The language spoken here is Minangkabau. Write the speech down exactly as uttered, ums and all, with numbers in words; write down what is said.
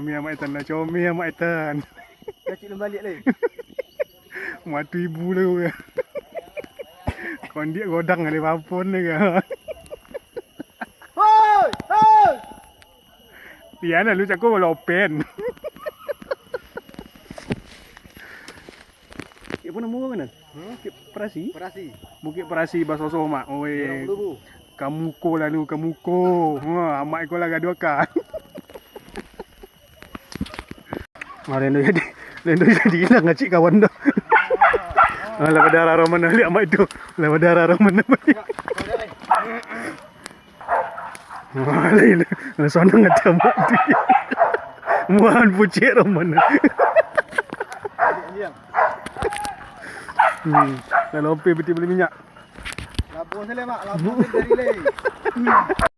Comel amak Ethan lah, comel amak Ethan. Kacik lun baliak lai. Matu ibu lu. Kondiak godang dari babon ni kan. Hoi! Hoi! Iya nah, lu cako lopen. Apa nama kan? Hmm? Bukit Perasi? Perasi. Bukit Perasi basoso mak. Oi. Kamuko lalu kamuko. Ha, amak iko lah gaduah ka. Ah, lendo jadi, lendo jadi ilang acik kawan tu. Ah, lah pada arah mana lihat amak itu. Lah pada arah mana. Wah, lain lah. Lah sonang ati amak tu. Muahan pucik roman. Hmm. Kalau opi piti beli minyak. Labuh salah, Mak. Labuh dari lai.